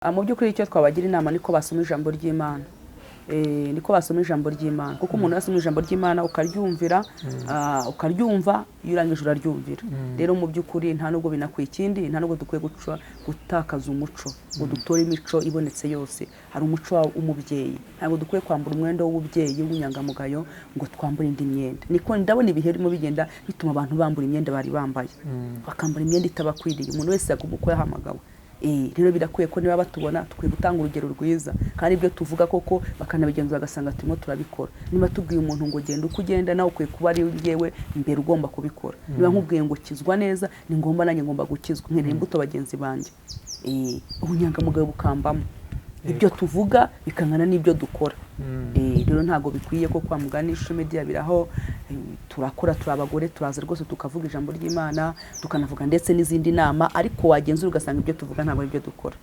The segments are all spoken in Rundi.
Mu by'ukuri icyo twabagira inama niko basoma ijambo ry'Imana. Niko basoma ijambo ry'Imana, kuko umuntu yasoma ijambo ry'Imana ukaryumvira, ukaryumva, iyo urangije uraryumvira. Rero mu by'ukuri nta nubwo binakwiye ikindi, nta nubwo dukwiye gutakaza umuco ngo dutore imico ibonetse yose. Hari umuco w'umubyeyi, ntabwo dukwiye kwambura umwenda w'ububyeyi w'inyangamugayo ngo twambure indi myenda. Niko ndabona ibihe birimo bigenda bituma abantu bambura imyenda bari bambaye, bakambara imyenda itabakwiriye. Umuntu wese agomba uko yahamagawe. Rero birakwiye ko niba batubona dukwiye gutanga urugero rwiza, kandi ibyo tuvuga koko bakanabigenzura bagasanga turimo turabikora. Niba tubwiye umuntu ngo genda uko ugenda, nawe ukwiye kuba ari njyewe mbere ugomba kubikora. Niba nkubwiye ngo kizwa neza, ni ngombwa nanjye ngomba gukizwa, nkeneye imbuto bagenzi banjye. Ubunyangamugayo bukambamo, ibyo tuvuga bikangana n'ibyo dukora. Rero ntabwo bikwiye ko kwa mugani social media biraho, turakora, turi abagore, turaza rwose tukavuga ijambo ry'Imana, tukanavuga ndetse n'izindi nama, ariko wagenzura ugasanga ibyo tuvuga ntabwo ari byo dukora.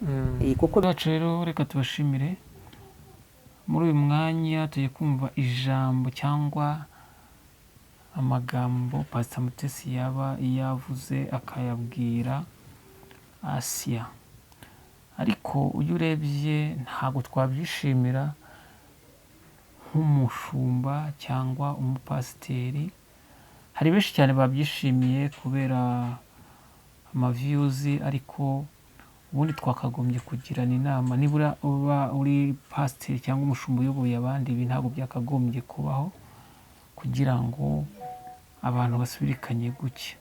Kuko bacu rero reka tubashimire. Muri uyu mwanya tugiye kumva ijambo cyangwa amagambo Pastor Mutesi yaba yavuze akayabwira Asiya. Ariko iyo urebye ntabwo twabyishimira nk'umushumba cyangwa umupasiteri. Hari benshi cyane babyishimiye kubera amaviyuzi, ariko ubundi twakagombye kugirana inama. Nibura uba uri pasiteri cyangwa umushumba uyoboye abandi, ibi ntabwo byakagombye kubaho kugira ngo abantu basubirikanye gutya.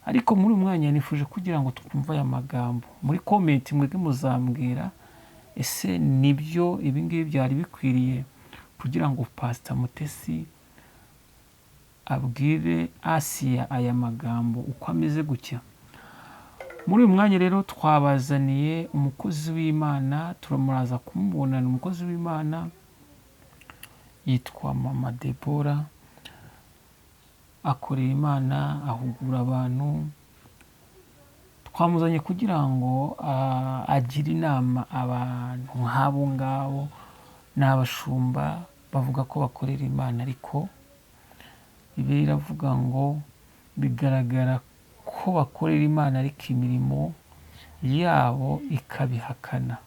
Ariko muri uyu mwanya nifuje kugira ngo twumve aya magambo. Muri komenti mwebwe muzambwira, ese nibyo ibi ngibi byari bikwiriye kugira ngo Pastor Mutesi abwire Asiya aya magambo uko ameze gutya? Muri uyu mwanya rero twabazaniye umukozi w'Imana, turamuraza kumubona. Ni umukozi w'Imana yitwa Mama Debora, akorera Imana, ahugura abantu. Twamuzanye kugira ngo agire inama abantu nk'abo ngabo. Ni abashumba bavuga ko bakorera Imana, ariko Bibiliya iravuga ngo bigaragara ko bakorera Imana ariko imirimo yabo ikabihakana.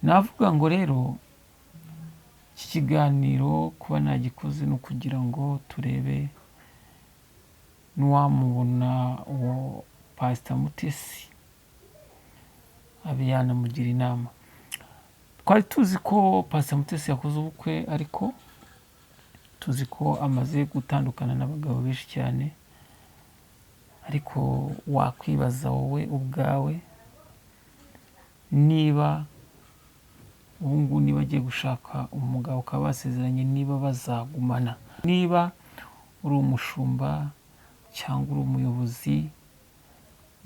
Navuga ngo rero iki kiganiro kuba nagikoze ni ukugira ngo turebe n'uwamubona uwo Pastor Mutesi abe yanamugira inama. Twari tuzi ko Pastor Mutesi yakoze ubukwe, ariko tuzi ko amaze gutandukana n'abagabo benshi cyane. Ariko wakwibaza wowe ubwawe niba ubu ngubu niba agiye gushaka umugabo ukaba basezeranye, niba bazagumana. Niba uri umushumba cyangwa uri umuyobozi,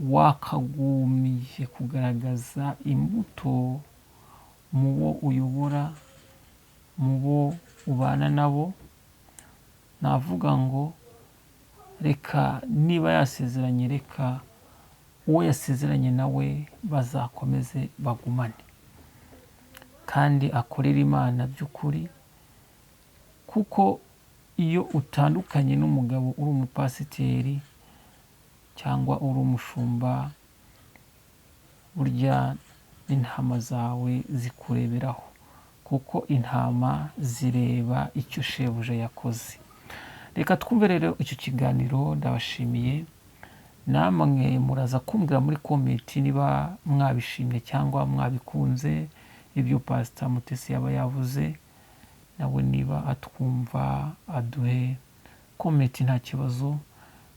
wakagombye kugaragaza imbuto mu bo uyobora, mu bo ubana nabo. Navuga ngo reka niba yasezeranye, reka uwo yasezeranye nawe bazakomeze bagumane, kandi akorere Imana by'ukuri. Kuko iyo utandukanye n'umugabo uri umupasiteri cyangwa uri umushumba, burya n'intama zawe zikureberaho, kuko intama zireba icyo shebuja yakoze. Reka twumve rero icyo kiganiro. Ndabashimiye, namwe muraza kumbwira muri komenti niba mwabishimye cyangwa mwabikunze ibyo Pastor Mutesi yaba yavuze. Nawe niba atwumva aduhe komenti, nta kibazo.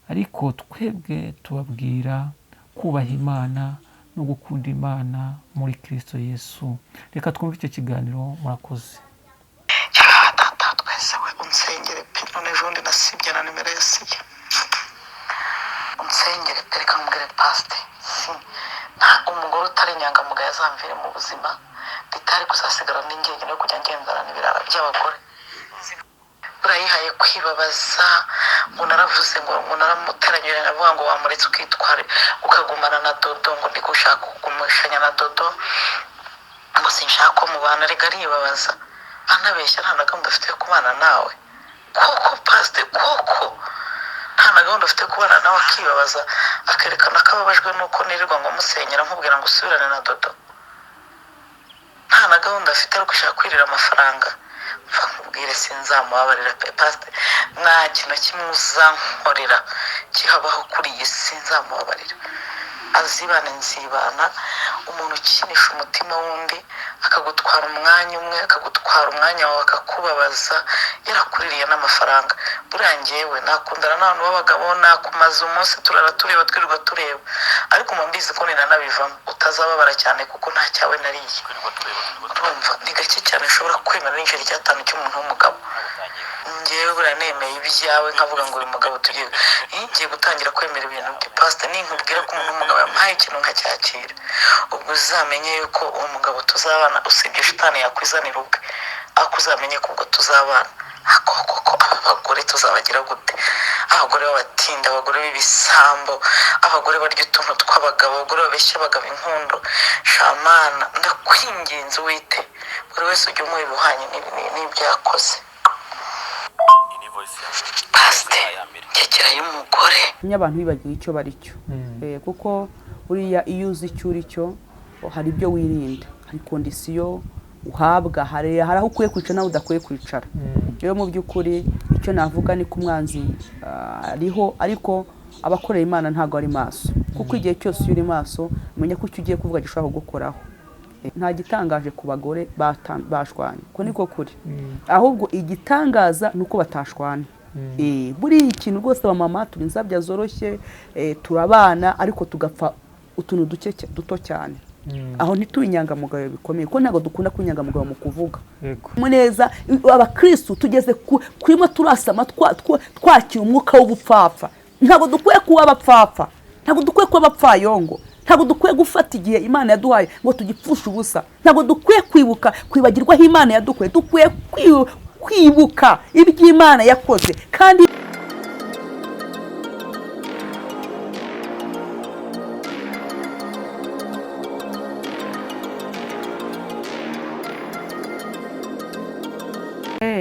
Ariko twebwe tubabwira kubaha Imana no gukunda Imana muri Kristo Yesu. Reka twumve icyo kiganiro, murakoze. Data twese we, unsengere pe. None ejo bundi nasibye na nimero yasibye. Unsengere pe. Reka nkubwire pasite, si nta umugore utari inyangamugayo azamvire mu buzima, ritari kuzasigara n'ingenge no kujya ngenzana n'ibirara by'abagore. Urayihaye kwibabaza ngo naravuze ngo naramuteranyije, navuga ngo wamuretse ukitwara ukagumana na Dodo, ngo ndi gushaka kugumishanya na Dodo, ngo sinshaka ko mubana. Reka aribabaza, anabeshya, nta na gahunda afite yo kubana nawe. Koko pasite, koko nta Nta na gahunda afite kubana nawe, akibabaza, akerekana ko ababajwe n'uko nirirwa ngo musenyera nkubwira ngo usubirane na Dodo. Nta na gahunda afite, ariko ushaka kwirira amafaranga. Mva nkubwire, sinzamubabarira pe. Pasite, nta kintu na kimwe uzankorera kihabaho kuri iyi si nzamubabarira. Azibane nzibana. Umuntu ukinisha umutima w'undi, akagutwara umwanya umwe, akagutwara umwanya wawe, akakubabaza yarakuririye n'amafaranga. Buriya njyewe nakundana n'abantu b'abagabo, nakumaza umunsi turara tureba, twirirwa tureba, ariko mba mbizi ko ninanabivamo utazababara cyane, kuko nta cyawe nariye. Urumva, ni gake cyane ushobora kwemera n'igiceri cy'atanu cy'umuntu w'umugabo. Njyewe buriya nemeye ibyawe, nkavuga ngo uyu mugabo tugiye, ngiye gutangira kwemera ibintu bye. Pasite, ninkubwira ko umuntu w'umugabo yamuhaye ikintu nkacyakira, ubwo uzamenye yuko uwo mugabo tuzabana, usibye shitani yakwizanira ubwe, ariko uzamenye ko ubwo tuzabana. Ako koko aba bagore tuzabagira gute? Abagore b'abatinda, abagore b'ibisambo, abagore barya utuntu tw'abagabo, abagore babeshya abagabo inkundo. Shamana, ndakwinginze, wite buri wese ujye umuha ibihwanye n'ibyo yakoze. Pasite, ngegera y'umugore. Iyo abantu bibagiwe icyo bari cyo, kuko buriya iyo uzi icyo uri cyo, hari ibyo wirinda, hari condition uhabwa, hari aho ukwiye kwicara n'aho udakwiye kwicara. Rero mu by'ukuri icyo navuga ni ko umwanzi ariho, ariko abakorera Imana ntabwo ari maso, kuko igihe cyose iyo uri maso umenya ko icyo ugiye kuvuga gishobora kugukoraho. Nta gitangaje ku bagore bashwanye, ko niko kuri, ahubwo igitangaza ni uko batashwana. Buriya ikintu rwose, abamama turi inzabya zoroshye, turabana ariko tugapfa utuntu duke duto cyane, aho ntitube inyangamugayo bikomeye, kuko ntabwo dukunda kuba inyangamugayo mu kuvuga neza. Abakristu tugeze kurimo turasama, twakira umwuka w'ubupfapfa. Ntabwo dukwiye kuba abapfapfa, ntabwo dukwiye kuba abapfayongo, ntabwo dukwiye gufata igihe Imana yaduhaye ngo tugipfushe ubusa, ntabwo dukwiye kwibuka kwibagirwa aho Imana yadukuye. Dukwiye kwibuka iby'Imana yakoze kandi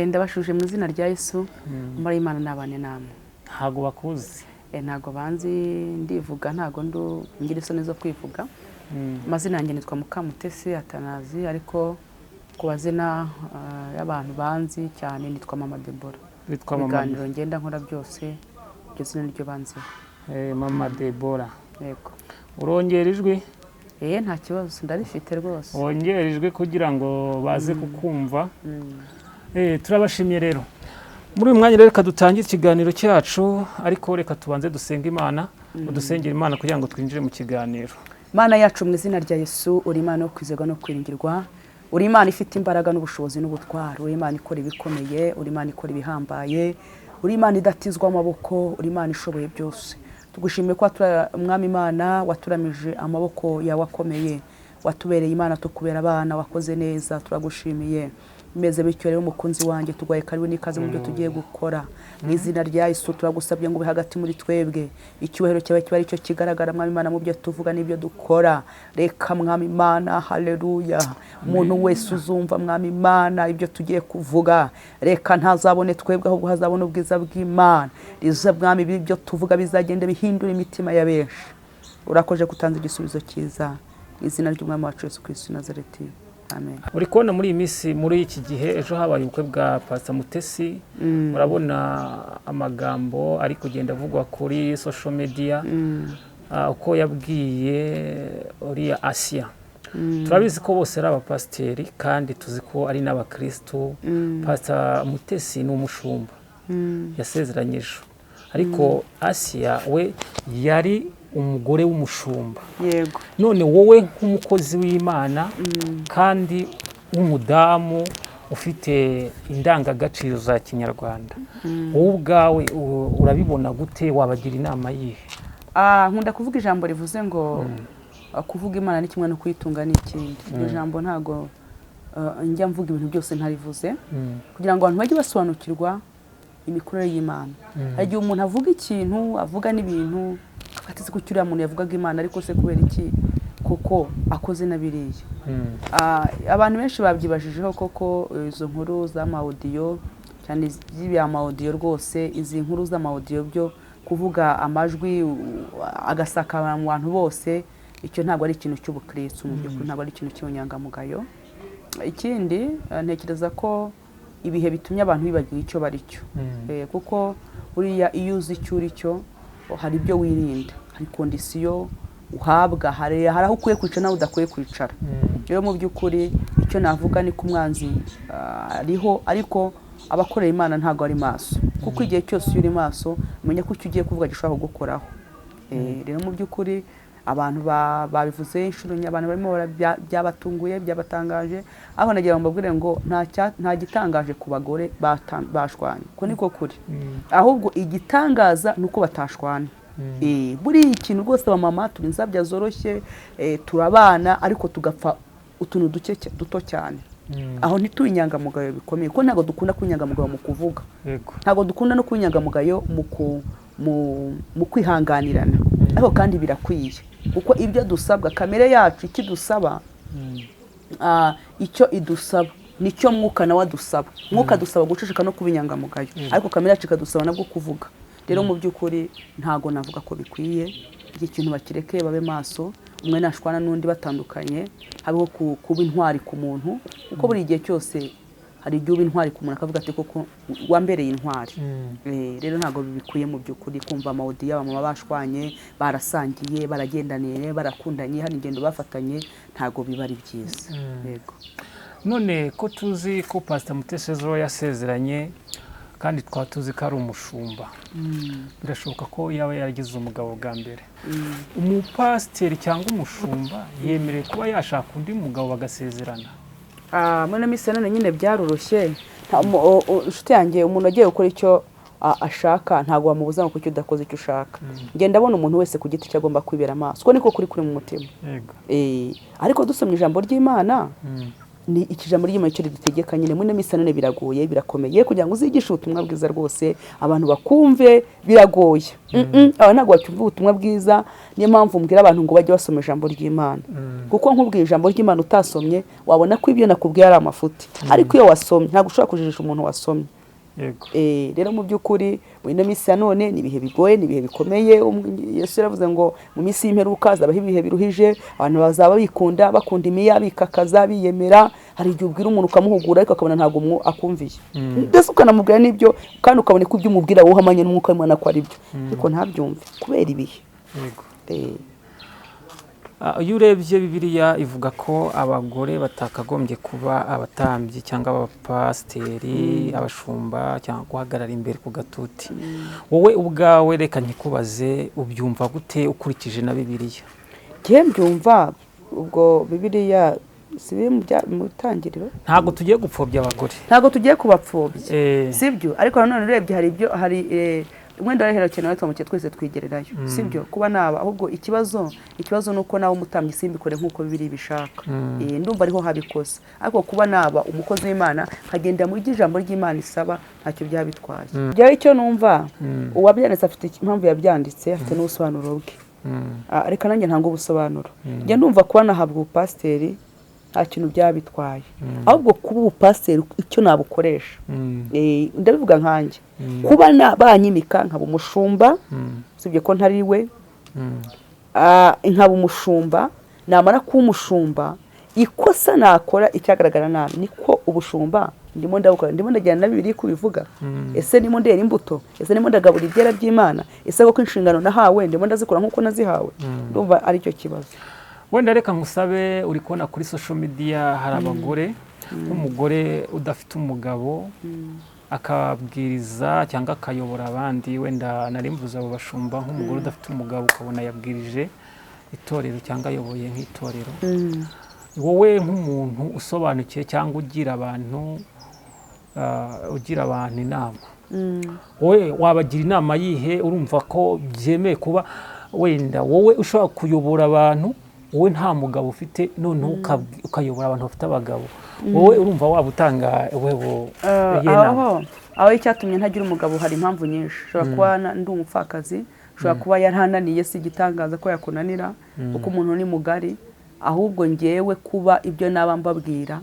ndabashuje mu izina rya Yesu. Umara Imana n'abane namwe. Ntabwo bakuzi. Ntabwo banzi, ndivuga, ntabwo ngira isoni zo kwivuga. Amazina yanjye nitwa Mukamutesi Atanazi, ariko ku mazina y'abantu banzi cyane nitwa Mama Debora. Witwa Mama? Ibiganiro ngenda nkora byose, iryo zina niryo banziho. Mama Debora. Yego. Urongera ijwi? Nta kibazo, ndarifite rwose. Wongera ijwi kugira ngo baze kukumva. Turabashimiye rero muri uyu mwanya. Rero reka dutangire ikiganiro cyacu, ariko reka tubanze dusenge Imana, udusengere Imana kugira ngo twinjire mu kiganiro. Mana yacu, mu izina rya Yesu, uri Imana yo kwizerwa no kwiringirwa, uri Imana ifite imbaraga n'ubushobozi n'ubutwari, uri Imana ikora ibikomeye, uri Imana ikora ibihambaye, uri Imana idatizwa amaboko, uri Imana ishoboye byose. Tugushimiye ko Umwami Imana waturamije amaboko yawe akomeye, watubereye Imana tukubera abana, wakoze neza, turagushimiye. Bimeze bityo rero, umukunzi wanjye, tuguhaye karibu n'ikaze mu byo tugiye gukora. Mu izina rya Yesu turagusabye ngo ube hagati muri twebwe, icyubahiro cyawe kibe aricyo kigaragara, Mwami Imana, mu byo tuvuga n'ibyo dukora. Reka, Mwami Imana, haleluya, umuntu wese uzumva, Mwami Imana, ibyo tugiye kuvuga, reka ntazabone twebwe, ahubwo hazabone ubwiza bw'Imana. Riza, Mwami, ibyo tuvuga bizagenda bihindura imitima ya benshi. Urakoze gutanza igisubizo cyiza, mu izina ry'Umwami wacu Yesu Kristo Nazareti, amen. Uri kubona muri iyi minsi, muri iki gihe, ejo habaye ubukwe bwa Pastor Mutesi. Murabona amagambo ari kugenda avugwa kuri social media, uko yabwiye uriya Asiya. Turabizi ko bose ari abapasiteri kandi tuzi ko ari n'abakristu. Pastor Mutesi ni umushumba yasezeranyije, ariko Asiya we yari umugore w'umushumba. None wowe nk'umukozi w'Imana kandi w'umudamu ufite indangagaciro za kinyarwanda, wowe ubwawe urabibona gute? Wabagira inama yihe? Nkunda kuvuga ijambo rivuze ngo kuvuga Imana ni kimwe no kuyitunga ni ikindi. Iryo jambo ntago njya mvuga ibintu byose ntarivuze, kugira ngo abantu bajye basobanukirwa imikorere y'Imana. Hari igihe umuntu avuga ikintu, avuga n'ibintu, ati ko uriya muntu yavugaga Imana, ariko se kubera iki koko akoze na biriya? Abantu benshi babyibajijeho koko izo nkuru z'ama audio, cyane z'ibya ma audio rwose, izi nkuru z'ama audio byo Kuvuga amajwi agasakara mu bantu bose, icyo ntabwo ari ikintu cy'ubukristo mu by'ukuri, ntabwo ari ikintu cy'ubunyangamugayo. Ikindi, ntekereza ko ibihe bitumye abantu bibagiwe icyo bari cyo. Kuko buriya iyo uzi icyo uri cyo, hari ibyo wirinda, hari condition uhabwa, hari aho ukwiye kwicara n'aho udakwiye kwicara. Rero mu by'ukuri icyo navuga ni ko umwanzi ariho, ariko abakorera Imana ntabwo ari maso, kuko igihe cyose iyo uri maso umenya ko icyo ugiye kuvuga gishobora kugukoraho. Rero mu by'ukuri abantu babivuze inshuro nyinshi, abantu barimo byabatunguye, byabatangaje. Aho nagira ngo mbabwire ngo nta gitangaje ku bagore bashwanye, ko niko kuri. Ahubwo igitangaza ni uko batashwana. Buriya ikintu rwose, abamama turi inzabya zoroshye, turabana ariko tugapfa utuntu duke duto cyane. Aho ntitube inyangamugayo bikomeye, kuko ntabwo dukunda kuba inyangamugayo mu kuvuga. Ntabwo dukunda no kuba inyangamugayo mu kwihanganirana, ariko kandi birakwiye, kuko ibyo dusabwa, kamere yacu ikidusaba, icyo idusaba nicyo mwuka nawe adusaba. Mwuka adusaba guceceka no kuba inyangamugayo, ariko kamere yacu ikadusaba nabwo kuvuga. Rero mu by'ukuri ntabwo navuga ko bikwiye. Iki kintu bakireke, babe maso. Umwe nashwana n'undi batandukanye, habeho kuba intwari ku muntu, kuko buri gihe cyose hari igihe uba intwari ku muntu akavuga ati: "Koko wambereye intwari." Rero ntabwo bikwiye mu by'ukuri kumva ama audio y'abamama bashwanye, barasangiye, baragendaniye, barakundanye, hari ingendo bafatanye. Ntabwo biba ari byiza. Yego. None ko tuzi ko Pasita Mutesi ejo yasezeranye, kandi twaba tuzi ko ari umushumba, birashoboka ko yaba yaragize umugabo bwa mbere. Umupasiteri cyangwa umushumba yemerewe kuba yashaka undi mugabo bagasezerana? Muri ino minsi ya none nyine byaroroshye. Inshuti yanjye, umuntu agiye gukora icyo ashaka, ntabwo wamubuza ngo kuki udakoze icyo ushaka. Ngenda abona umuntu wese ku giti cye agomba kwibera amaso, kuko niko kuri kuri mu mutima. Ariko dusomye ijambo ry'Imana, ni iki jambo ry'Imana icyo ridutegeka nyine. Muri ino minsi ya none biragoye, birakomeye kugira ngo uzigishe ubutumwa bwiza rwose abantu bakumve, biragoye. Aba ntabwo bacyumva ubutumwa bwiza. Niyo mpamvu mbwira abantu ngo bajye basoma ijambo ry'Imana, kuko nkubwiye ijambo ry'Imana utasomye, wabona ko ibyo nakubwiye ari amafuti, ariko iyo wasomye ntabwo ushobora kujijisha umuntu wasomye. Rero mu by'ukuri muri ino minsi ya none ni ibihe bigoye, ni ibihe bikomeye. Yesu yaravuze ngo mu minsi y'imperuka hazabaho ibihe biruhije, abantu bazaba bikunda, bakunda imiya, bikakaza, biyemera. Hari igihe ubwira umuntu ukamuhugura, ariko akabona ntabwo akumviye, ndetse ukanamubwira n'ibyo, kandi ukabona ko ibyo umubwira wowe uhamanye n'umwuka w'Imana ko ari byo, ariko ntabyumve kubera ibihe. Iyo urebye Bibiliya ivuga ko abagore batakagombye kuba abatambyi cyangwa abapasiteri, abashumba cyangwa guhagarara imbere ku gatuti. Wowe ubwawe, reka nkikubaze, ubyumva gute ukurikije na Bibiliya? Njye mbyumva, ubwo Bibiliya si biri mu itangiriro. Ntabwo tugiye gupfobya abagore. Ntabwo tugiye kubapfobya, sibyo, ariko nanone urebye hari ibyo, hari wenda rero cyane twamukiye twese twigererayo, sibyo? Kuba naba, ahubwo ikibazo ni uko nawe umutambyi simbikore nk'uko Bibiliya ibishaka. Ndumva ariho habikoze, ariko kuba naba umukozi w'Imana nkagenda mu byo ijambo ry'Imana isaba, ntacyo byaba bitwaye. Byaba icyo numva, uwabyanditse afite impamvu yabyanditse, afite n'ubusobanuro bwe. Reka nanjye ntanga ubusobanuro. Njye ndumva kuba nahabwa ubupasiteri nta kintu byaba bitwaye, ahubwo kuba ubupasiteri icyo nabukoresha. Ndabivuga nkanjye, kuba banyimika nkaba umushumba, usibye ko ntari we, nkaba umushumba, namara kuba umushumba, ikosa nakora icyagaragara nabi, niko ubushumba ndimo ndabukora, ndimo ndajyana na Bibiliya kubivuga? Ese ndimo ndera imbuto? Ese ndimo ndagabura ibyera by'Imana? Ese koko inshingano nahawe ndimo ndazikora nk'uko nazihawe? Ndumva aricyo kibazo. Wenda reka ngusabe, uri kubona kuri social media hari abagore, nk'umugore udafite umugabo akabwiriza cyangwa akayobora abandi. Wenda nari mvuze abo bashumba, nk'umugore udafite umugabo ukabona yabwirije itorero cyangwa ayoboye nk'itorero. Wowe nk'umuntu usobanukiwe cyangwa ugira abantu inama, wowe wabagira inama yihe? Urumva ko byemeye kuba wenda wowe ushobora kuyobora abantu, wowe nta mugabo ufite, noneho ukayobora abantu bafite abagabo, wowe urumva waba utanga wewe iyihe nama? Aho icyatumye ntagira umugabo hari impamvu nyinshi. Ushobora kuba ndi umupfakazi, ushobora kuba yarananiye, si igitangaza ko yakunanira kuko umuntu ni mugari. Ahubwo ngewe kuba ibyo naba mbabwira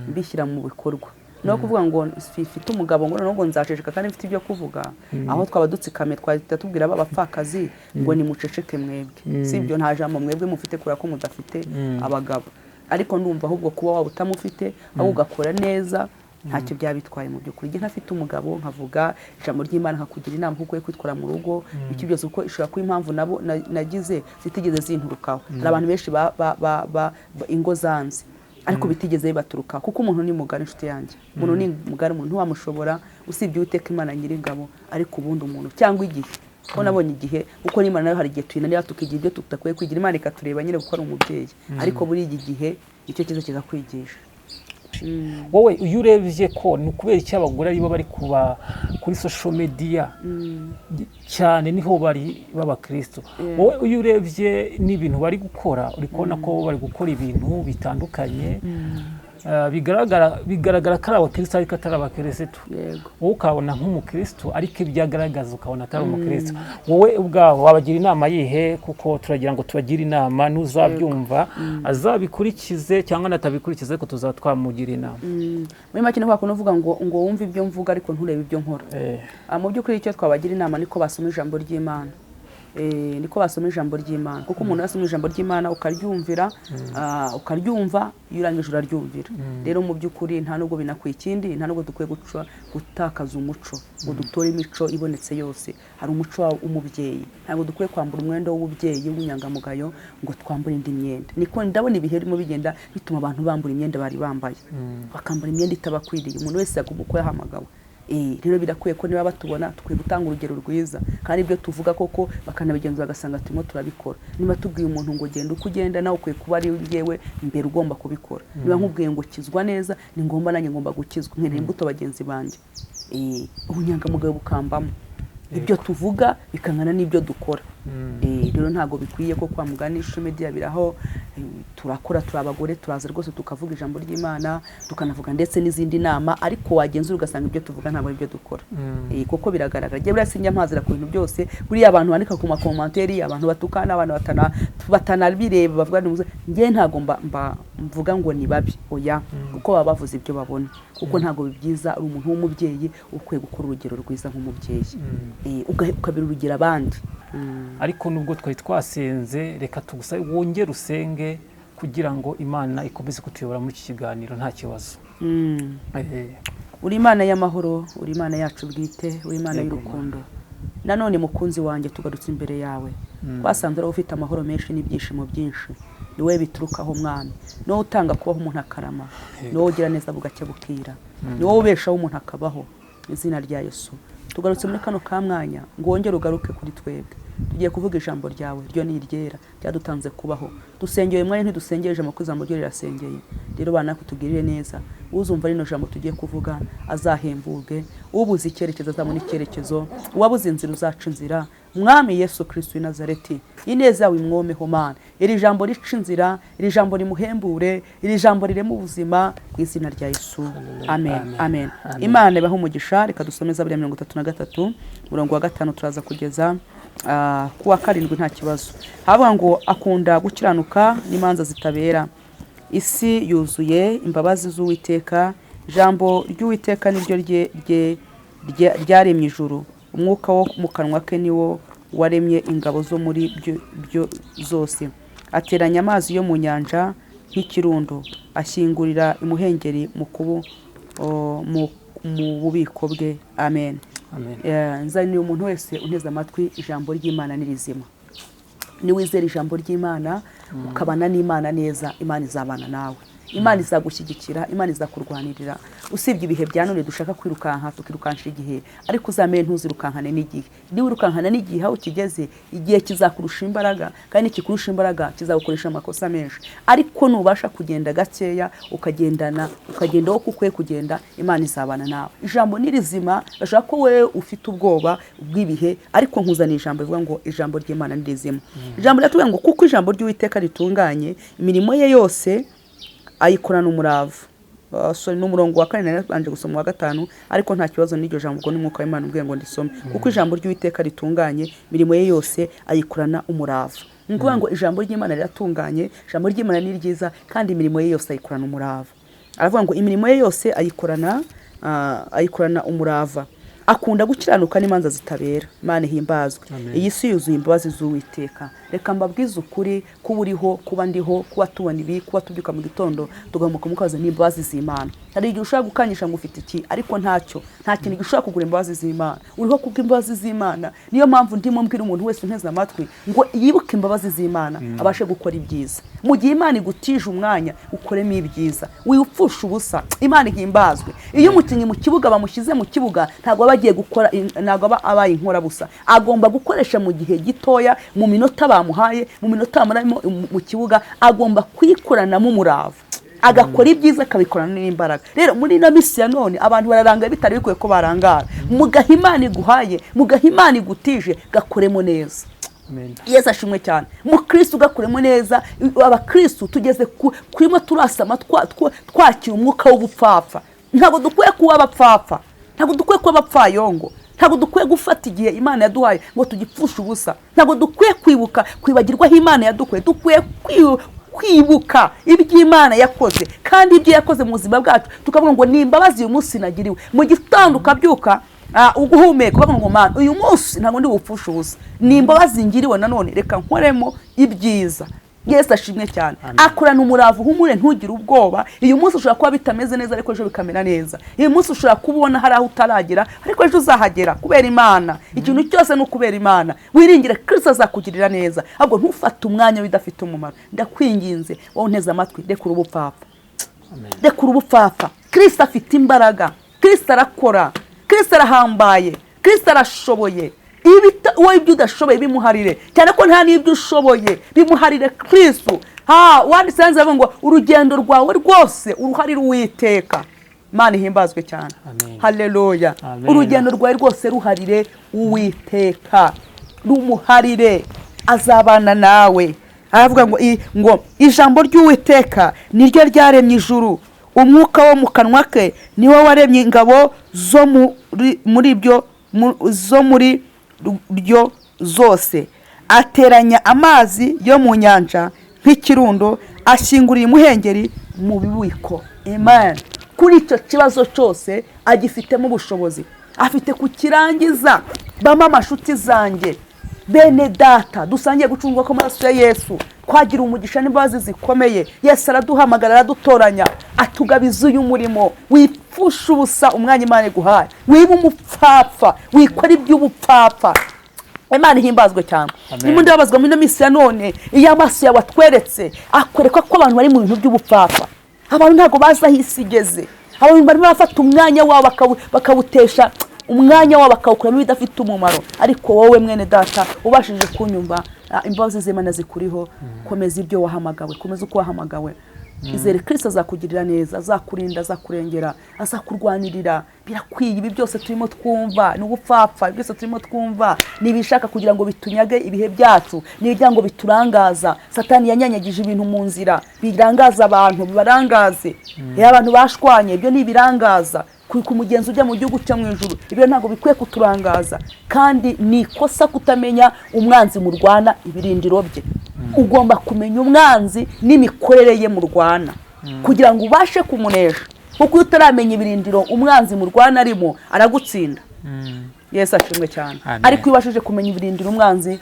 mbishyira mu bikorwa. No kuvuga ngo mfite umugabo ngo noneho ngo nzaceceka kandi mfite ibyo kuvuga, aho twaba dutsikamiye twahita tubwira ba bapfakazi ngo nimuceceke mwebwe, si ibyo, nta jambo mwebwe mufite kubera ko mudafite abagabo. Ariko ndumva ahubwo kuba waba utamufite ahubwo ugakora neza ntacyo byaba bitwaye mu by'ukuri. Njye ntafite umugabo nkavuga ijambo ry'Imana, nkakugira inama kuko ukwiye kwitwara mu rugo, iki byose, kuko ishobora kuba impamvu nabo nagize zitigeze zinturukaho. Hari abantu benshi ingo zanze ariko bitigeze bibaturukaho, kuko umuntu ni mugari, inshuti yanjye, umuntu ni mugari, umuntu ntiwamushobora usibye Uwiteka Imana Nyiringabo. Ariko ubundi umuntu cyangwa igihe, ko nabonye igihe, kuko n'Imana nayo hari igihe tuyinanira tukigira ibyo tudakwiye kwigira, Imana ikatureba nyine kuko ari umubyeyi. Ariko muri iki gihe icyo kiza kikakwigisha. Wowe iyo urebye ko ni ukubera icyo abagore aribo bari kuba kuri social media cyane, niho bari b'abakristo, wowe iyo urebye n'ibintu bari gukora uri kubona ko bari gukora ibintu bitandukanye, bigaragara ko ari abakristo ariko atari abakristo. Wowe ukabona nk'umukristo ariko ibyo agaragaza ukabona atari umukristo. Wowe ubwawe wabagira inama yihe? Kuko turagira ngo tubagire inama, n'uzabyumva azabikurikize cyangwa natabikurikize ariko tuzaba twamugira inama. Muri make ni kwa kundi uvuga ngo wumve ibyo mvuga ariko nturebe ibyo nkora. Mu by'ukuri icyo twabagira inama niko basoma ijambo ry'Imana. Niko basoma ijambo ry'Imana, kuko umuntu yasoma ijambo ry'Imana ukaryumvira, ukaryumva, iyo urangije uraryumvira. Rero mu by'ukuri nta nubwo binakwiye ikindi, nta nubwo dukwiye gutakaza umuco ngo dutore imico ibonetse yose. Hari umuco w'umubyeyi, ntabwo dukwiye kwambura umwenda w'ububyeyi w'ubunyangamugayo ngo twambure indi myenda. Niko ndabona ibihe birimo bigenda bituma abantu bambura imyenda bari bambaye, bakambara imyenda itabakwiriye. Umuntu wese agomba uko yahamagawe. Rero birakwiye ko niba batubona tukwiye gutanga urugero rwiza, kandi ibyo tuvuga koko bakanabigenzura bagasanga turimo turabikora. Niba tubwiye umuntu ngo genda uko ugenda, nawe ukwiye kuba ari njyewe mbere ugomba kubikora. Niba nkubwiye ngo kizwa neza, ni ngombwa nanjye ngomba gukizwa, nkeneye imbuto bagenzi banjye. Ubunyangamugayo bukambamo, ibyo tuvuga bikangana n'ibyo dukora. Rero ntabwo bikwiye ko kwa mugani social media biraho, turakora, turi abagore, turaza rwose tukavuga ijambo ry'Imana, tukanavuga ndetse n'izindi nama, ariko wagenzura ugasanga ibyo tuvuga ntabwo ari ibyo dukora. Kuko biragaragara. Njye buriya sinjya mpazira ku bintu byose, buriya abantu bandika ku makomanteri, abantu batukana, abantu batanabireba bavuga ni njye ntabwo mvuga ngo ni babi, oya, kuko baba bavuze ibyo babona. Kuko ntabwo bibyiza ari umuntu w'umubyeyi ukwiye gukora urugero rwiza nk'umubyeyi. Ukabira urugero abandi. Ariko nubwo twari twasenze, reka tugusabe wongere usenge kugira ngo Imana ikomeze kutuyobora muri iki kiganiro nta kibazo. Uri Imana y'amahoro, uri Imana yacu bwite, uri Imana y'urukundo. Nanone mukunzi wanjye tugarutse imbere yawe. Twasanze ari ufite amahoro menshi n'ibyishimo byinshi. Ni wowe biturukaho Mwami. Ni wowe utanga kubaho umuntu akarama. Ni wowe ugira neza bugacya bukira. Ni wowe ubeshaho umuntu akabaho. Izina rya Yesu. Tugarutse muri kano kamwanya ngo wongere ugaruke kuri twebwe. Tugiye kuvuga ijambo ryawe, ryo ni iryera, ryadutanze kubaho. Dusengeye mwanya, ntidusengeje ijambo kuko ijambo ryo rirasengeye. Rero bana kutugirire neza, uzumva rino jambo tugiye kuvuga azahemburwe, ubuze icyerekezo azabona icyerekezo, uwabuze inzira uzaca inzira. Mwami Yesu Kristo w'i Nazareti, ineza yawe imwomeho Mana. Iri jambo rica inzira, iri jambo rimuhembure, iri jambo rirema ubuzima mu izina rya Yesu. Amen. Amen. Imana ibahe umugisha. Reka dusome Zaburi ya 33 murongo wa 5 turaza kugeza kuwa 7 nta kibazo. Havuga ngo akunda gukiranuka n'imanza zitabera. Isi yuzuye imbabazi z'Uwiteka, ijambo ry'Uwiteka niryo ryaremye ijuru. Umwuka wo mu kanwa ke niwo waremye ingabo zo muri byo zose. Ateranya amazi yo mu nyanja nk'ikirundo, ashyingurira imuhengeri mu bubiko bwe. Amen. Nzaniye umuntu wese unteze amatwi, ijambo ry'Imana ni rizima. Niwizera ijambo ry'Imana ukabana n'Imana neza, Imana izabana nawe. Imana izagushyigikira, Imana izakurwanirira. Usibye ibihe bya none dushaka kwirukanka, tukirukansha igihe, ariko uzamenye ntuzirukankane n'igihe. Niba urukankana n'igihe aho kigeze, igihe kizakurusha imbaraga, kandi kikurusha imbaraga kizagukoresha amakosa menshi. Ariko nubasha kugenda gakeya, ukagendana, ukagenda uko ukwiye kugenda, Imana izabana nawe. Ijambo ni rizima, bashaka ko wewe ufite ubwoba bw'ibihe, ariko nkuzaniye ijambo rivuga ngo ijambo ry'Imana ni rizima. Ijambo riratubwira ngo kuko ijambo ry'Uwiteka ritunganye, imirimo ye yose ayikorana umurava. Sorry, n'umurongo wa 4 nabanje gusoma wa 5, ariko nta kibazo n'iryo jambo ubwo n'umwuka w'Imana ubwiye ngo ndisome. Kuko ijambo ry'Uwiteka ritunganye, imirimo ye yose ayikorana umurava. Ni ukuvuga ngo ijambo ry'Imana riratunganye, ijambo ry'Imana ni ryiza, kandi imirimo ye yose ayikorana umurava. Aravuga ngo imirimo ye yose ayikorana Ayikorana umurava, akunda gukiranuka n'imanza zitabera. Imana ihimbazwe. Iyi si yuzuye imbabazi z'Uwiteka. Reka mbabwize ukuri, kuba uriho, kuba ndiho, kuba tubona ibi, kuba tubyuka mu gitondo tugamuka mukaza, ni imbabazi z'Imana. Hari igihe ushobora gukanyisha ngo ufite iki, ariko ntacyo, nta kintu gishobora kugura imbabazi z'Imana. Uriho kubw'imbabazi z'Imana. Niyo mpamvu ndimo mbwira umuntu wese unteze amatwi ngo yibuke imbabazi z'Imana, abashe gukora ibyiza. Mu gihe Imana igutije umwanya, ukoremo ibyiza, wipfusha ubusa. Imana ihimbazwe. Iyo umukinnyi mu kibuga bamushyize mu kibuga, ntabwo aba agiye gukora, ntabwo aba abaye inkorabusa. Agomba gukoresha mu gihe gitoya, mu minota bamuhaye, mu minota bamaramo mu kibuga, agomba kuyikoranamo umurava, agakora ibyiza, akabikorana n'imbaraga. Rero muri ino minsi ya none abantu bararangara bitari bikwiye ko barangara. Mugaha Imana iguhaye, mugaha Imana igutije, gakoremo neza. Amen. Yesu ashimwe cyane. Mukristo, ugakuremo neza. Abakristo tugeze kurimo turasama, twakira umwuka w'ubupfapfa. Ntabwo dukwiye kuba abapfapfa, ntabwo dukwiye kuba abapfayongo, ntabwo dukwiye gufata igihe Imana yaduhaye ngo tugipfushe ubusa. Ntabwo dukwiye kwibuka kwibagirwa aho Imana yadukuye. Dukwiye kwibuka iby'Imana yakoze, kandi ibyo yakoze mu buzima bwacu tukavuga ngo ni imbabazi uyu munsi nagiriwe. Mu gitondo ukabyuka, uguhumeka, ukavuga ngo Mana, uyu munsi ntabwo ndi bupfushe ubusa, ni imbabazi ngiriwe nanone, reka nkoremo ibyiza. Yesu ashimwe cyane. Akorana umurava, uhumure, ntugire ubwoba. Uyu munsi ushobora kuba bitameze neza, ariko ejo bikamera neza. Uyu munsi ushobora kubona hari aho utaragera, ariko ejo uzahagera kubera Imana. Ikintu cyose ni ukubera Imana. Wiringire Kristo, azakugirira neza. Ahubwo ntufate umwanya w'idafite umumaro. Ndakwinginze wowe unteze amatwi, rekura ubupfapfa. Amen. Rekura ubupfapfa. Kristo afite imbaraga, Kristo arakora, Kristo arahambaye, Kristo arashoboye. Wowe ibyo udashoboye bimuharire, cyane ko nta n'ibyo ushoboye, bimuharire Kristo. Ha wanditse hanze avuga ngo urugendo rwawe rwose uruharire Uwiteka. Imana ihimbazwe cyane. Amen. Haleluya. Amen. Urugendo rwawe rwose ruharire Uwiteka, rumuharire, azabana nawe. Aravuga ngo ngo ijambo ry'Uwiteka niryo ryaremye ijuru, umwuka wo mu kanwa ke niwo waremye ingabo zo muri byo zo muri ryo zose. Ateranya amazi yo mu nyanja nk'ikirundo, ashyingurira imuhengeri mu bubiko. Amen. Kuri icyo kibazo cyose agifitemo ubushobozi, afite kukirangiza. Bama amashuti zanjye, bene data dusangiye gucungwa kw'amaraso ya Yesu, twagira umugisha n'imbabazi zikomeye. Yesu araduhamagara, aradutoranya, atugabiza uyu murimo. Wipfusha ubusa umwanya Imana iguhaye, wiba umupfapfa, wikora iby'ubupfapfa. Imana ihimbazwe cyane. Amen. Ndimo ndababazwa muri ino minsi ya none, iyo amaso yawe atweretse akwereka ko abantu bari mu bintu by'ubupfapfa. Abantu ntabwo bazi aho isi igeze. Abantu barimo bafata umwanya wabo bakawutesha umwanya wabo, bakawukuramo ibidafite umumaro. Ariko wowe mwene data ubashije kunyumva, imbabazi z'Imana zikuriho. Komeza ibyo wahamagawe, komeza uko wahamagawe. Izere Kristo, azakugirira neza, azakurinda, azakurengera, azakurwanirira. Birakwiye. Ibi byose turimo twumva ni ubupfapfa. Ibi byose turimo twumva ni ibishaka kugira ngo bitunyage ibihe byacu, ni ibigira ngo biturangaza. Satani yanyanyagije ibintu mu nzira birangaza abantu, bibarangaze. Iyo abantu bashwanye, ibyo ni ibirangaza ku mugenzi ujya mu gihugu cyo mu ijuru. Ibyo ntabwo bikwiye kuturangaza, kandi ni ikosa kutamenya umwanzi murwana, ibirindiro bye. Ugomba kumenya umwanzi n'imikorere ye murwana kugira ngo ubashe kumunesha, kuko iyo utaramenya ibirindiro umwanzi murwana arimo, aragutsinda. Yesu ashimwe cyane. Amen. Ariko iyo ubashije kumenya ibirindiro umwanzi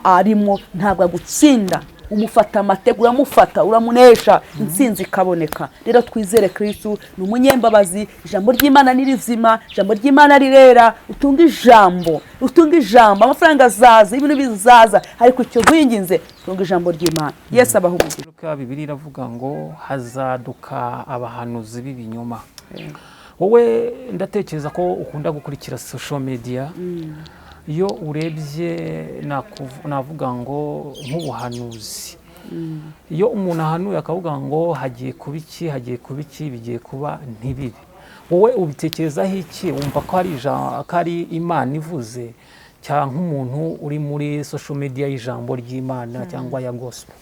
arimo, ntabwo agutsinda. Umufata amatego, uramufata, uramunesha, intsinzi ikaboneka. Rero twizere Kristo, ni umunyembabazi. Ijambo ry'Imana ni rizima, ijambo ry'Imana rirera. Utunge ijambo, utunge ijambo. Amafaranga azaza, ibintu bizaza, ariko icyo nkwinginze, tunge ijambo ry'Imana. Yesu abaha umugisha. Luka, Bibiliya iravuga ngo hazaduka abahanuzi b'ibinyoma. Wowe ndatekereza ko ukunda gukurikira social media. Iyo urebye, navuga ngo nk'ubuhanuzi, iyo umuntu ahanuye akavuga ngo hagiye kuba iki, hagiye kuba iki, bigiye kuba, ntibibe, wowe ubitekerezaho iki? Wumva ko ari ko ari Imana ivuze, cyangwa nk'umuntu uri muri social media y'ijambo ry'Imana cyangwa ya gospel?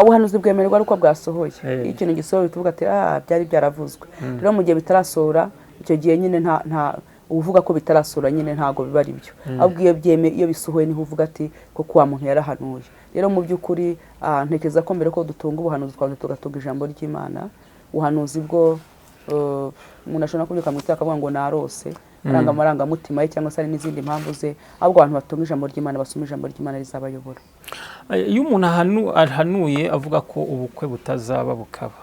Ubuhanuzi bwemerwa ari uko bwasohoye. Iyo ikintu gisohoye, tuvuga ati ah, byari byaravuzwe. Rero mu gihe bitarasohora, icyo gihe nyine nta uvuga ko bitarasohora, nyine ntabwo biba ari byo. Ahubwo iyo iyo bisohoye, niho uvuga ati koko wa muntu yarahanuye. Rero mu by'ukuri, ntekereza ko mbere ko dutunga ubuhanuzi, twabanza tugatunga ijambo ry'Imana. Ubuhanuzi bwo Umuntu ashobora kubyuka mu gitondo akavuga ngo narose, aranga amarangamutima ye cyangwa se hari n'izindi mpamvu ze. Ahubwo abantu batunga ijambo ry'Imana, basoma ijambo ry'Imana rizabayobora. Iyo umuntu ahanuye avuga ko ubukwe butazaba bukaba,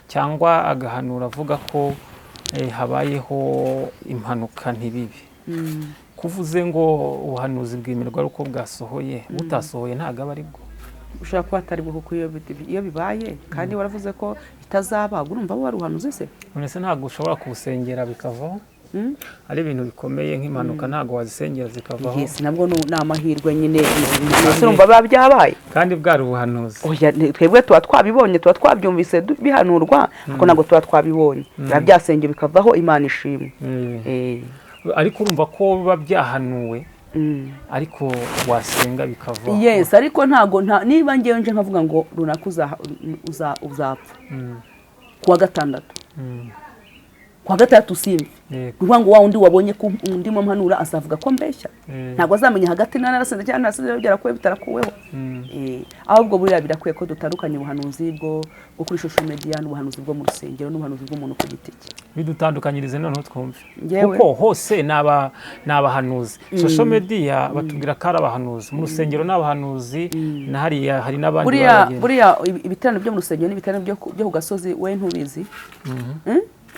cyangwa agahanura avuga ko habayeho impanuka ntibibe, kuvuze ngo ubuhanuzi bwemerwa ari uko bwasohoye, butasohoye ntabwo aba ari bwo. Ushobora kuba atari bwo, kuko iyo bibaye kandi waravuze ko itazaba, urumva wari uhanuzi se? None se ntabwo ushobora kuwusengera bikavaho? Ari ibintu bikomeye nk'impanuka ntabwo wazisengera zikavaho? Yes, nabwo ni amahirwe nyine, mbese urumva biba byabaye kandi bwari ubuhanuzi. Oya, twebwe tuba twabibonye, tuba twabyumvise bihanurwa, ariko ntabwo tuba twabibonye. Biba byasengeye bikavaho, Imana ishimwe. Ariko urumva ko biba byahanuwe, ariko wasenga bikavaho. Yes, ariko ntago niba ngewe nje nkavuga ngo runaka uzapfa kuwa gatandatu, kuwa gatandatu simve, kuvuga ngo wa wundi wabonye ko ndimo mpanura azavuga ko mbeshya, ntabwo azamenya hagati na narasenze cyangwa narasenze byarakuwe bitarakuweho. Ahubwo buriya birakwiye ko dutandukanya ubuhanuzi bwo kuri social media n'ubuhanuzi bwo mu rusengero n'ubuhanuzi bw'umuntu ku giti cye. Bidutandukanyirize noneho twumve, kuko hose ni abahanuzi. Social media batubwira ko ari abahanuzi, mu rusengero ni abahanuzi, na hariya hari n'abandi. Buriya ibiterane byo mu rusengero n'ibiterane byo ku gasozi we ntubizi.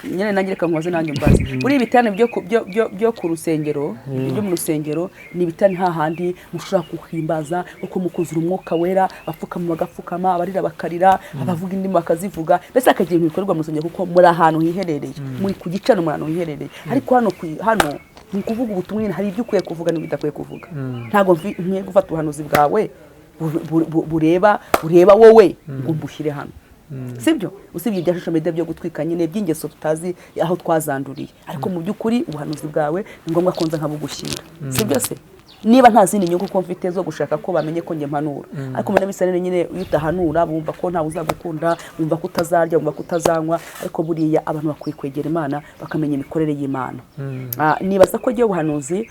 Nyine nanjye reka nkubaze, nanjye mbaze. Buriya ibiterane byo ku rusengero, byo mu rusengero ni ibiterane hahandi mushobora guhimbaza uko mukuzura umwuka wera, bapfukama bagapfukama, abarira bakarira, abavuga indimi bakazivuga, mbese hakagira ibintu bikorerwa mu rusengero kuko muri ahantu hiherereye, muri ku gicaniro, muri ahantu hiherereye. Ariko hano ni ukuvuga ubutumwa nyine, hari ibyo ukwiye kuvuga n'ibyo udakwiye kuvuga. Ntabwo nkwiye gufata ubuhanuzi bwawe bureba wowe ngo mbushyire hano, sibyo? Usibye ibya social media byo gutwika nyine by'ingeso tutazi aho twazanduriye, ariko mu by'ukuri ubuhanuzi bwawe ni ngombwa ko nza nkabugushyira, sibyo se? Niba nta zindi nyungu ko mfite zo gushaka ko bamenye ko njye mpanura, ariko muri bisa nyine iyo utahanura bumva ko ntawe uzagukunda, bumva ko utazarya, bumva ko utazanywa. Ariko buriya abantu bakwiye kwegera Imana bakamenya imikorere y'Imana. Nibaza ko ngiye ubuhanuzi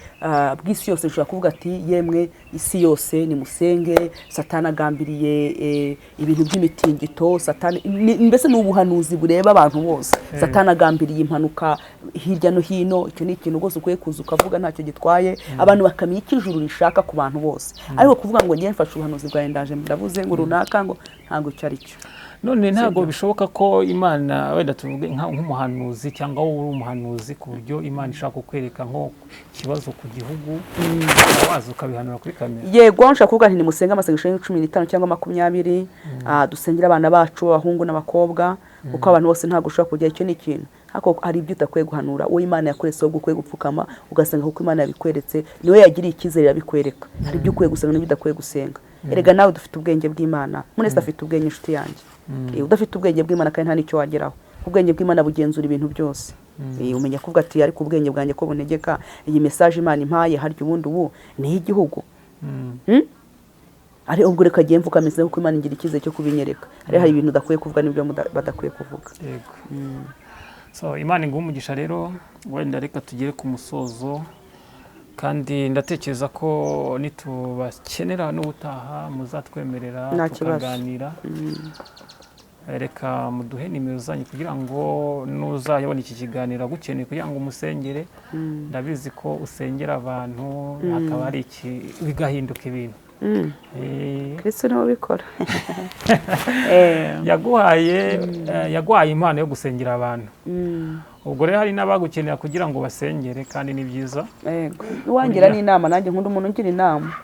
bw'isi yose nshobora kuvuga ati yemwe isi yose nimusenge, Satani agambiriye ibintu by'imitingito, Satani mbese ni ubuhanuzi bureba abantu bose. Satani agambiriye impanuka hirya no hino, icyo ni ikintu rwose ukwiye kuza ukavuga ntacyo gitwaye, abantu bakamenya icyo ijuru rishaka ku bantu bose. Ariko kuvuga ngo ngiye mfashe ubuhanuzi bwawe ndaje ndavuze ngo runaka ngo ntabwo icyo ari cyo. None ntabwo bishoboka ko Imana wenda tuvuge nk'umuhanuzi cyangwa wowe uri umuhanuzi ku buryo Imana ishaka kukwereka nko ikibazo ku gihugu waza ukabihanura kuri kamera? Yego, nshaka kuvuga nti nimusenge amasengesho 15 cyangwa 20, dusengere abana bacu abahungu n'abakobwa, kuko abantu bose ntabwo ushobora kujya. Icyo ni ikintu ariko hari ibyo udakwiye guhanura, uwo Imana yakuretse wowe ukwiye gupfukama ugasenga kuko Imana yabikweretse, niwe yagiriye icyizere yabikwereka. Hari ibyo ukwiye gusenga n'ibyo udakwiye gusenga. Erega nawe dufite ubwenge bw'Imana, mwese afite ubwenge inshuti yanjye. Udafite ubwenge bw'Imana kandi nta n'icyo wageraho. Ubwenge bw'Imana bugenzura ibintu byose. Umenya kuvuga ati ariko ubwenge bwanjye ko bunegeka iyi message Imana impaye, harya ubundi ubu ni igihugu. Ari ubwo reka agiye mfukameze kuko Imana ingira icyizere cyo kubinyereka. Hari ibintu udakwiye kuvuga n'ibyo badakwiye kuvuga. Yego. So Imana iguhe umugisha rero, wenda reka tugere ku musozo, kandi ndatekereza ko nitubakenera n'ubutaha muzatwemerera tukaganira. Reka muduhe nimero zanyu kugira ngo nuzayabona iki kiganiro agukeneye kugira ngo umusengere. Ndabizi ko usengera abantu hakaba hari bigahinduka ibintu. Kristo niwe ubikora. Yaguhaye impano yo gusengera abantu. Ubwo rero hari n'abagukenera kugira ngo basengere, kandi ni byiza. Yego, wangira n'inama, nanjye nkunda umuntu ungira inama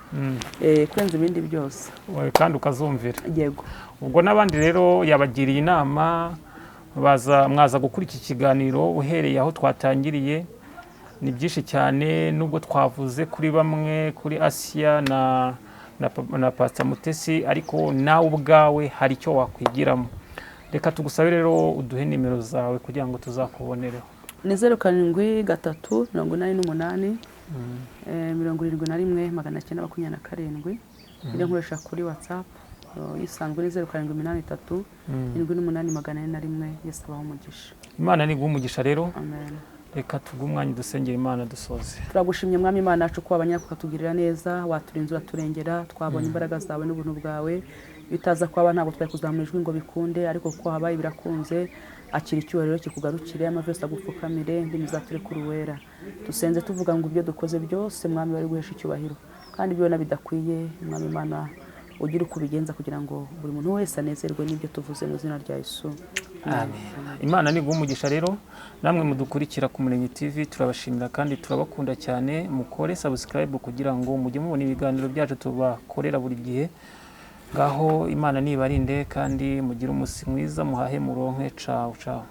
kurenza ibindi byose, kandi ukazumvira. Yego. Ubwo n'abandi rero yabagiriye inama, mwaza gukora iki kiganiro uhereye aho twatangiriye. Ni byinshi cyane nubwo twavuze kuri bamwe, kuri Asiya na Pastor Mutesi, ariko nawe ubwawe hari icyo wakwigiramo. Reka tugusabe rero uduhe nimero zawe kugira ngo tuzakubonereho. Ni 073 88 71 927. Iyo nkoresha kuri WhatsApp isanzwe ni 0783 78 401. Yesu abahe umugisha. Imana ni iguhe umugisha rero. Amen. Reka tuguhe dusengera Imana dusoze. Turagushimye Mwami Imana yacu ko abanyaka ukatugirira neza, waturinze uraturengera, twabonye imbaraga zawe n'ubuntu bwawe. Bitaza kuhaba ntabwo twari kuzamura ijwi ngo bikunde, ariko kuko habaye birakunze. Akira icyubahiro kikugarukire, amavi yose agupfukamire, indimi zature kuri uwera. Dusenze tuvuga ngo ibyo dukoze byose, Mwami, bari guhesha icyubahiro, kandi ibyo ubona bidakwiye, Mwami Imana, ugire uko ubigenza kugira ngo buri muntu wese anezerwe n'ibyo tuvuze, mu izina rya Yesu. Amen. Imana ni umugisha rero namwe mudukurikira ku Muremyi TV, turabashimira kandi turabakunda cyane. Mukore subscribe kugira ngo mujye mubona ibiganiro byacu tubakorera buri gihe. Ngaho Imana nibarinde kandi mugire umunsi mwiza, muhahe muronke. Cawu cawu.